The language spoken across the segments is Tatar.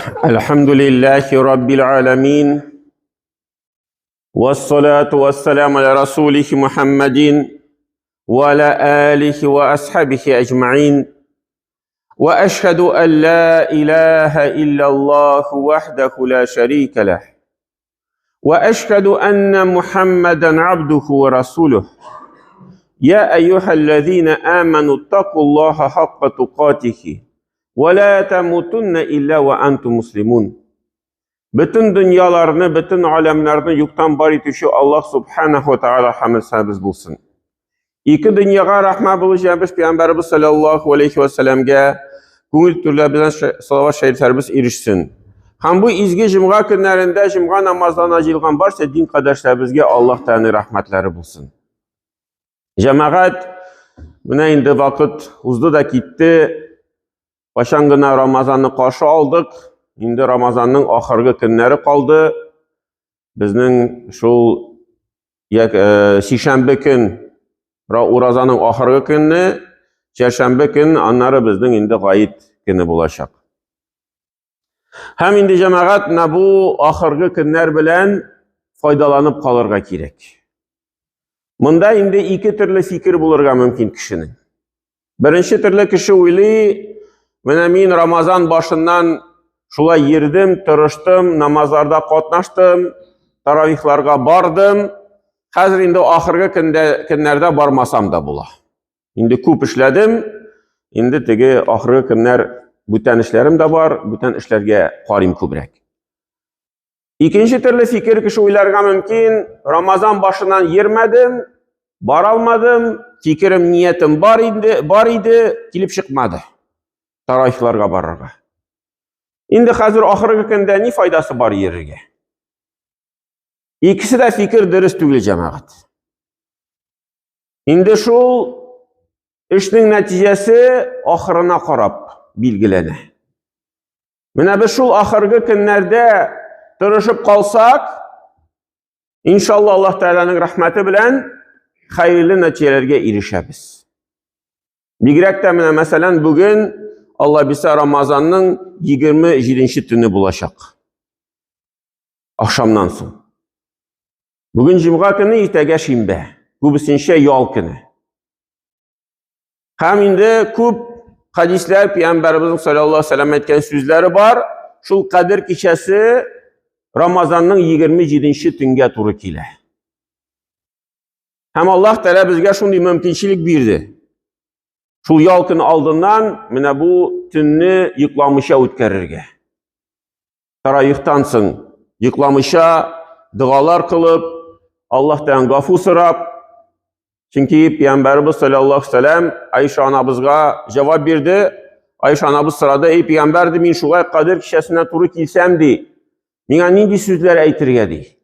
الحمد لله رب العالمين والصلاة والسلام على رسوله محمد وعلى آله وأصحابه أجمعين وأشهد أن لا إله إلا الله وحده لا شريك له وأشهد أن محمدا عبده ورسوله يا أيها الذين آمنوا اتقوا الله حق تقاته ولا تموتن إلا وأنتم مسلمون Бөтен дөньяларны, бөтен аләмнәрне юктан бар итүче Аллаһ субханаху ва тааля хәмд сәбез булсын. Ике дөньяга рәхмәт булу җәбеш пәйгамбәребез саллаллаһу алейхи ва сәлламгә күңел түрләребездән салават шәрифләребез ирешсен. Һәм бу изге җомга көннәрендә җомга намазларына җыелган барча дин кардәшләребезгә Аллаһ Тәгаләнең рәхмәтләре булсын. Җәмәгать, менә инде вакыт узды да китте. Кайчан гына Рамазанны каршы алдык, инде Рамазанның ахыргы көннәре калды. Безнең шул Э, сишәмбе көн уразаның ахыргы көнне, чәршәмбе көн, аннары безнең инде гает көне булачак. Һәм инде җәмәгать менә бу ахыргы көннәр белән файдаланып калырга кирәк. Монда инде ике төрле фикер булырга мөмкин кешенең. Беренче төрле кеше уйлый, менә мин Рамазан башыннан шулай йөрдем, тырыштым, намазларда катнаштым, таравихларга бардым. Хәзер инде ахыргы көндә, көннәрдә бармасам да була. Инде күп эшләдем, инде теге ахыргы көннәр бүтән эшләрем дә бар, бүтән эшләргә карыйм күбрәк. Икенче төрле фикер кеше уйларга мөмкин, Рамазан башыннан йөрмәдем, бара алмадым, фикерем, ниятем бар инде, бар иде, килеп чыкмады. Таравихларга барырга. Инде хәзер ахыргы көндә ни файдасы бар йөрергә? Икесе дә фикер дөрес түгел, җәмәгать. Инде шул эшнең нәтиҗәсе ахырына карап билгеләнә. Менә без шул ахыргы көннәрдә тырышып калсак, иншалла Аллаһ Тәгаләнең рәхмәте белән хәерле нәтиҗәләргә ирешәбез. Бигрәк тә менә мәсәлән бүген Алла бирсә Рамазанның 27 төне булачак. Ахшамнан соң. Бүген җомга көне, иртәгә шимбә. Күбесенчә ял көне. Һәм инде күп хадисләр пәйгамбәребезнең саллаллаһу алейһи вәсәлләм әйткән сүзләре бар. Шул Кадер кичәсе Рамазанның 27-нче төнгә туры килә. Һәм Аллаһ Тәгалә безгә шундый мөмкинчелек бирде. Шул ял көне алдыннан менә бу төнне йокламыйча үткәрергә. Таравихтан соң йокламыйча догалар кылып, Аллаһтан гафу сорап, чөнки пәйгамбәребез саллаллаһу алейһи вәсәлләм Айша анабызга җавап бирде. Айша анабыз сорады: "Эй пәйгамбәр, ди, мин шулай Кадер кичәсенә туры килсәм, ди, миңа нинди сүзләр әйтергә, ди?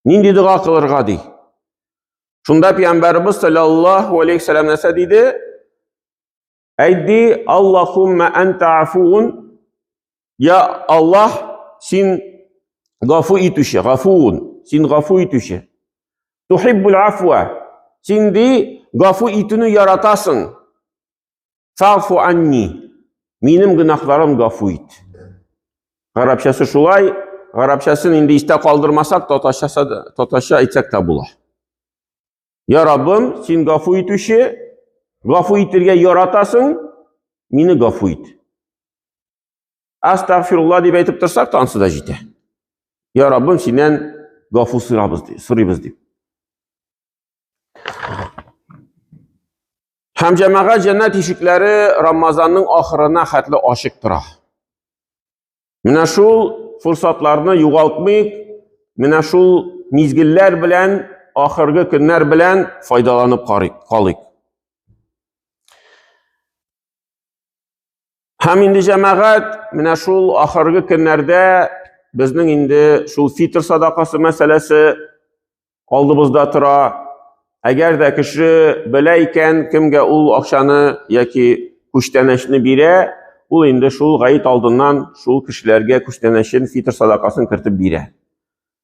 Нинди дога кылырга, ди?" Шунда пәйгамбәребез саллаллаһу алейһи вәсәлләм нәрсә диде? Әйтте, Аллахумма анта афуун. Я Аллаһ, син гафу итүче, гафуун, син гафу итүче. Тухиббул афва. Син ди гафу итүне яратасың. Фафу анни. Минем гөнаһларым гафу ит. Гарәпчәсе шулай, гарәпчәсен инде истә калдырмасак, татарчасы татарча әйтсәк тә була. Я Раббым, син гафу итүче, гафу итергә яратасың, мине гафу ит. Астагфирулла дип әйтеп торсак та ансы да җитә. Я Раббым, синнән гафу сорабыз ди, сорыйбыз дип. Һәм җәмәгать җәннәт ишекләре Рамазанның ахырына хәтле ачык тора. Менә шул форсатларны югалтмыйк, менә шул мизгелләр белән, ахыргы көннәр белән файдаланып карыйк, калыйк. Һәм инде җәмәгать, менә шул ахыргы көннәрдә безнең инде шул фитр садакасы мәсьәләсе алдыбызда тора. Әгәр дә кеше белә икән, кемгә ул акчаны яки күчтәнәчне бирә, ул инде шул гаит алдыннан шул кешеләргә күчтәнәчен, фитр садакасын кертеп бирә.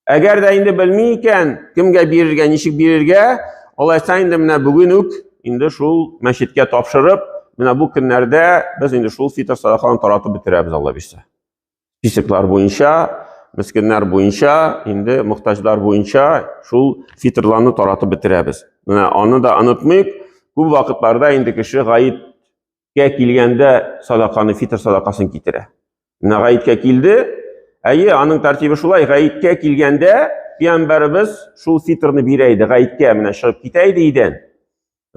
Әгәр дә инде белми икән, кемгә бирергә, ничек бирергә, алайса инде менә бүген үк инде шул мәчеткә тапшырып, менә бу көннәрдә без инде шул фитр садаканы таратып бетерәбез, Алла бирсә. Списоклар буенча, мескеннәр буенча, инде мохтаҗлар буенча шул фитрларны таратып бетерәбез. Менә аны да онытмыйк. Күп вакытларда инде кеше гаеткә килгәндә садаканы, фитр садакасын китерә. Менә гаеткә килде. Әйе, аның тәртибе шулай, гаеткә килгәндә пәйгамбәребез шул фитрны бирә иде. Гаеткә менә чыгып китә иде өйдән.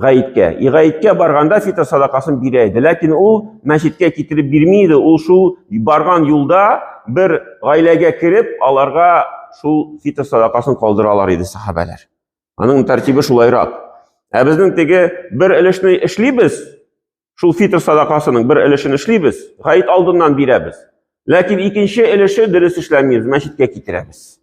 Гаеткә. И гаеткә барганда фитр садакасын бирә иде. Ләкин ул мәчеткә китереп бирми иде. Ул шул барган юлда бер гаиләгә кереп, аларга шул фитр садакасын калдыралар иде сахабәләр. Аның тәртибе шулайрак. Ә безнең теге бер өлешне эшлибез, шул фитр садакасының бер өлешен эшлибез, гает алдыннан бирәбез. Ләкин икенче өлеше дөрес эшләмибез, мәчеткә китерәбез.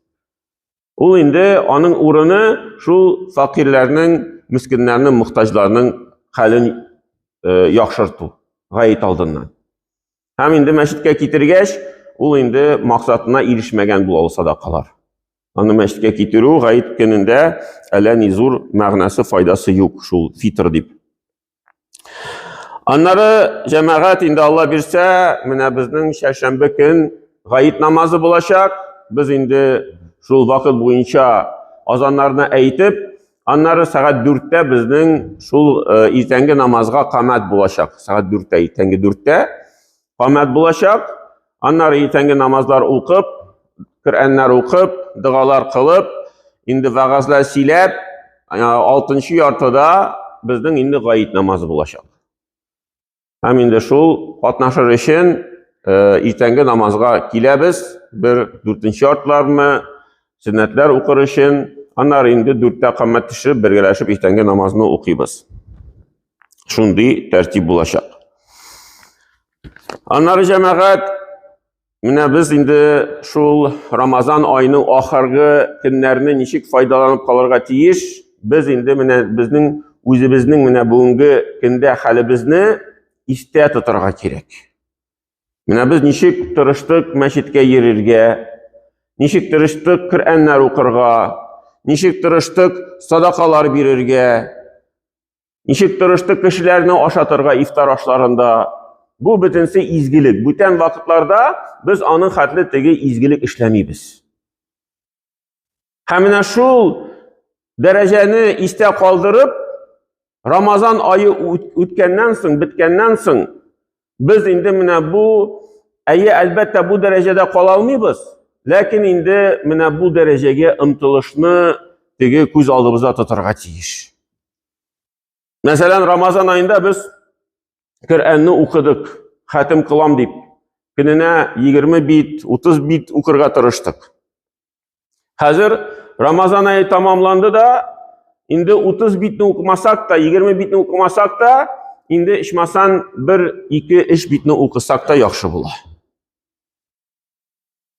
Ул инде аның урыны шул факирләрнең, мискиннәрнең, мохтаҗларның хәлен э, яхшырту гает алдыннан. Һәм инде мәчеткә китергәч, ул инде максатына ирешмәгән була ул садакалар. Аны мәчеткә китерү гает көнендә әллә ни зур мәгънәсе, файдасы юк шул фитр дип. Аннары җәмәгать инде Алла бирсә, менә безнең чәршәмбе көн гает намазы булачак. Без инде шул вакыт буенча азаннарны әйтеп, аннары сәгать 4-тә безнең шул э, иртәнге намазга камәт булачак. Сәгать 4-тә, иртәнге 4-тә камәт булачак. Аннары иртәнге намазлар укып, Коръәннәр укып, догалар кылып, инде вәгазьләр сөйләп, алтынчы яртыда безнең инде гаит намазы булачак. Һәм инде шул катнашыр өчен иртәнге намазга киләбез, бер дүртенче яртылармы, сөннәтләр укыр өчен, аннары инде дүрттә камәт төшереп, бергәләшеп иртәнге намазны укыйбыз. Шундый тәртип булачак. Аннары җәмәгать, менә без инде шул Рамазан аеның ахыргы көннәрне ничек файдаланып калырга тиеш, без инде менә безнең үзебезнең менә бүгенге көндә хәлебезне истә тотарга кирәк. Менә без ничек тырыштык мәчеткә йөрергә, ничек тырыштык Коръәннәр укырга, ничек тырыштык садакалар бирергә, Ничек тырыштык кешеләрне ашатырга ифтар ашларында. Бу бөтенсе изгелек. Бүтән вакытларда без аның хәтле теге изгелек эшләмибез. Һәм менә шул дәрәҗәне истә калдырып, Рамазан ае үткәннән соң, беткәннән соң, без инде менә бу, әйе, әлбәттә, бу дәрәҗәдә кала алмыйбыз, ләкин инде менә бу дәрәҗәгә омтылышны теге күз алдыбызда тотарга тиеш. Мәсәлән, Рамазан аенда без Коръәнне укыдык, хәтем кылам дип. Көненә 20 бит, 30 бит укырга тырыштык. Хәзер Рамазан ае тамамланды да, инде 30 битне укымасак та, 20 битне укымасак та, инде ичмасан 1, 2, 3 битне укысак та яхшы була.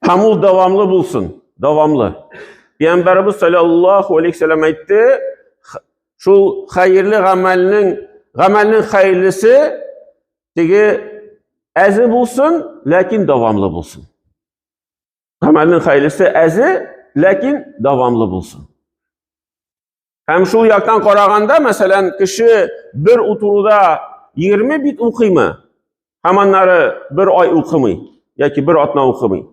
Һәм ул дәвамлы булсын, дәвамлы. Пәйгамбәребез саллаллаху алейхи сәлам әйтте, шул хәерле гамәлнең, гамәлнең хәерлесе теге әзе булсын, ләкин дәвамлы булсын. Гамәлнең хәерлесе әзе, ләкин дәвамлы булсын. Һәм шул яктан караганда, мәсәлән, кеше бер утыруда 20 бит укыймы? Һәм аннары бер ай укымый, яки бер атна укымый.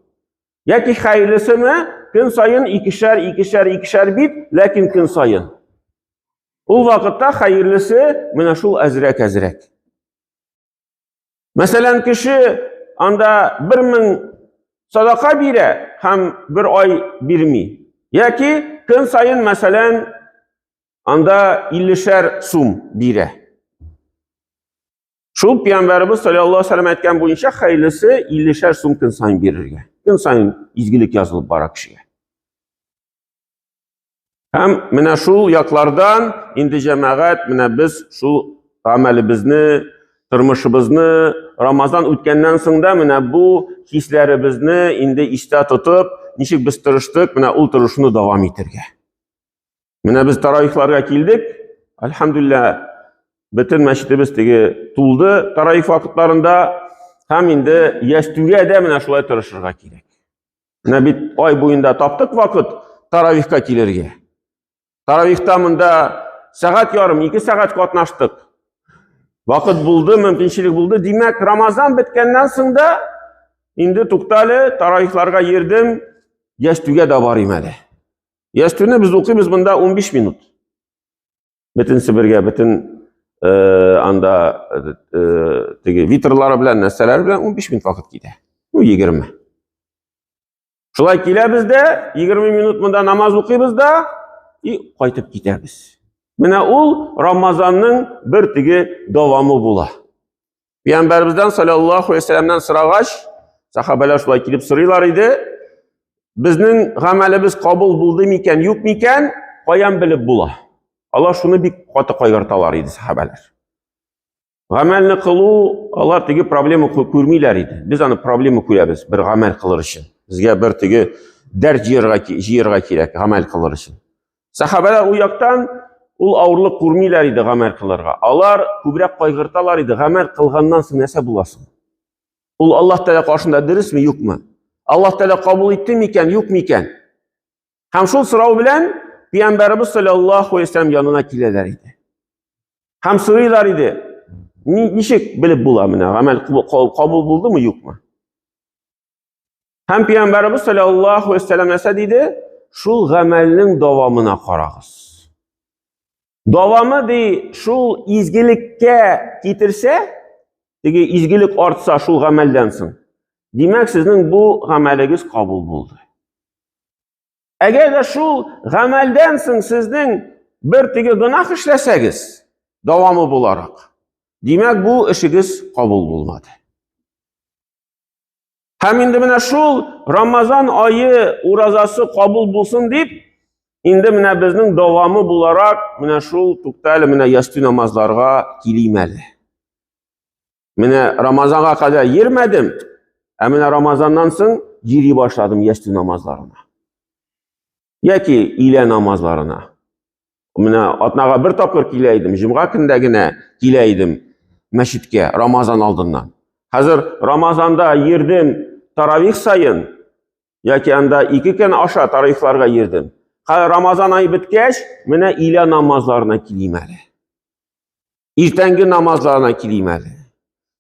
Яки хәерлесеме, көн саен икешәр, икешәр, икешәр бит, ләкин көн саен. Ул вакытта хәерлесе менә шул әзрәк-әзрәк. Мәсәлән, кеше анда 1000 садака бирә һәм бер ай бирми. Яки көн саен, мәсәлән, анда 50 сум бирә. Шул пәйгамбәребез саллаллаһу алейһи вәсәлләм әйткән буенча хәерлесе 50 сум көн саен бирергә. Көн саен изгелек язылып бара кешегә. Һәм менә шул яклардан инде җәмәгать, менә без шул гамәлебезне, тормышыбызны Рамазан үткәннән соң да менә бу хисләребезне инде истә тотып, ничек без тырыштык, менә ул тырышуны дәвам итәргә. Менә без таравихларга килдек. Альхамдулилла, бөтен мәчетебез теге тулды таравих вакытларында һәм инде ястүгә дә менә шулай тырышырга кирәк. Менә бит ай буенда таптык вакыт таравихка килергә. Таравихта монда сәгать ярым, ике сәгать катнаштык. Вакыт булды, мөмкинчелек булды. Димәк, Рамазан беткәннән соң да Инде туктале, таравихларга йөрдем, ястүгә дә барыйм әле. Ястүне без укыйбыз монда 15 минут. Бөтенсе бергә, бөтен анда теге витрлары белән, нәрсәләр белән 15 минут вакыт китә. Ну, 20. Шулай киләбез дә, 20 минут монда намаз укыйбыз да, и кайтып китәбез. Менә ул Рамазанның бер теге дәвамы була. Пәйгамбәребездән саллаллаху алейһи вәсәлләмнән сорагач, сахабәләр шулай килеп сорыйлар иде. Безнең гамәлебез кабул булды микән, юк микән, каян белеп була? Алар шуны бик каты кайгырталар иде сахабәләр. Гамәлне кылу, алар теге проблема күрмиләр иде. Без аны проблема күрәбез бер гамәл кылыр өчен. Безгә бер теге дәрт җыярга, җыярга кирәк гамәл кылыр өчен. Сахабәләр ул яктан ул авырлык күрмиләр иде гамәл кылырга. Алар күбрәк кайгырталар иде, гамәл кылганнан соң нәрсә буласың? Ул Аллаһ Тәгалә каршында дөресме, юкмы? Аллаһ Тәгалә кабул итте микән, юк микән? Һәм шул сорау белән Пәйгамбәребез саллаллаһу алейһи вәсәлләм янына киләләр иде. Һәм сорыйлар иде, ничек белеп була менә гамәл кабул булдымы, юкмы? Һәм Пәйгамбәребез саллаллаһу алейһи вәсәлләм нәрсә диде? Шул гамәлнең дәвамына карагыз. Дәвамы ди, шул изгелеккә китерсә, теге изгелек артса шул гамәлдән соң. Димәк, сезнең бу гамәлегез кабул булды. Әгәр дә шул гамәлдән соң сезнең бер теге гөнаһ эшләсәгез, дәвамы буларак, димәк, бу эшегез кабул булмады. Һәм инде менә шул Рамазан ае уразасы кабул булсын дип, инде менә безнең дәвамы буларак, менә шул тукта әле менә ястү намазларга килим әле. Менә Рамазанга кадәр йөрмәдем, ә менә Рамазаннан соң йөри башладым ястү намазларына. Яки илә намазларына. Менә атнага бер тапкыр килә идем, җомга көндә генә килә идем мәчеткә Рамазан алдыннан. Хәзер Рамазанда йөрдем таравих саен, яки анда ике көн аша таравихларга йөрдем. Хәзер Рамазан ае беткәч, менә илә намазларына килим әле. Иртәнге намазларына килим әле.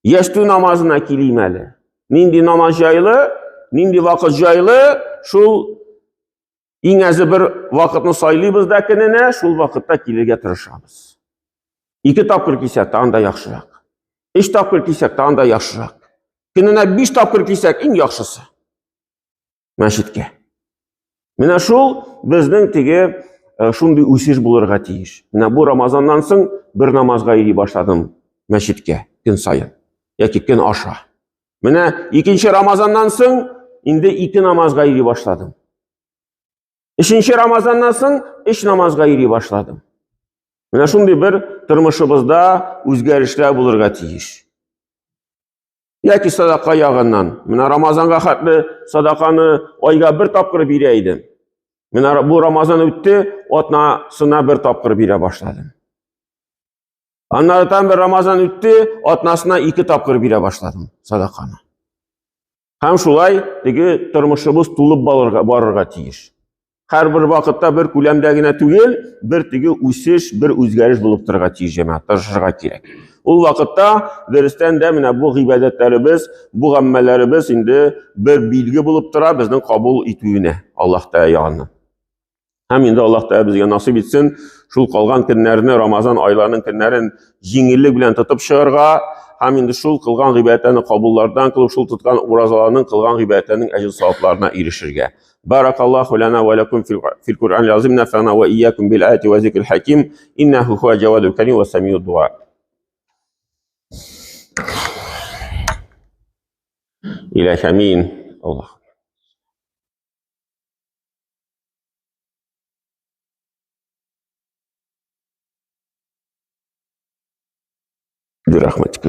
Ястү намазына килим әле. Нинди намаз җайлы, нинди вакыт җайлы, шул иң әзе бер вакытны сайлыйбыз да көненә, шул вакытта килергә тырышабыз. Ике тапкыр килсәк, тагын да яхшырак. Өч тапкыр килсәк, тагын да яхшырак. Көненә биш тапкыр килсәк, иң яхшысы. Мәчеткә. Менә шул безнең теге э, шундый үсеш булырга тиеш. Менә бу Рамазаннан соң бер намазга йөри башладым мәчеткә көн саен яки көн аша. Менә икенче Рамазаннан соң инде ике намазга йөри башладым. Өченче Рамазаннан соң өч намазга йөри башладым. Менә шундый бер тормышыбызда үзгәрешләр булырга тиеш. Яки садака ягыннан. Менә Рамазанга хәтле садаканы айга бер тапкыр бирә идем. Менә бу Рамазан үтте, атнасына бер тапкыр бирә башладым. Аннары там бер Рамазан үтте, атнасына ике тапкыр бирә башладым садаканы. Һәм шулай теге тормышыбыз тулып барырга, барырга тиеш. Һәрбер вакытта бер күләмдә генә түгел, бер теге үсеш, бер үзгәреш булып торырга тиеш, җәмәгать, тырышырга кирәк. Ул вакытта дөрестән дә менә бу гыйбадәтләребез, бу гамәлләребез инде бер билге булып тора безнең кабул итүенә Аллаһ Тәгалә ягыннан. Һәм инде Аллаһ Тәгалә безгә насыйп итсен, шул калган көннәрне, Рамазан айларының көннәрен җиңеллек белән тотып чыгарга, һәм инде шул кылган гыйбадәтләрне кабуллардан кылып, шул тоткан уразаларның кылган гыйбадәтләрнең әҗер савапларына ирешергә. Баракаллаху лана ва лакум фил Кур'ан азим нафана ва iyyakum бил аяти ва зикрил хаким иннаху хуа джавадул карим ва самиуд дуа. Иләх амин. Аллах. Бирахматик.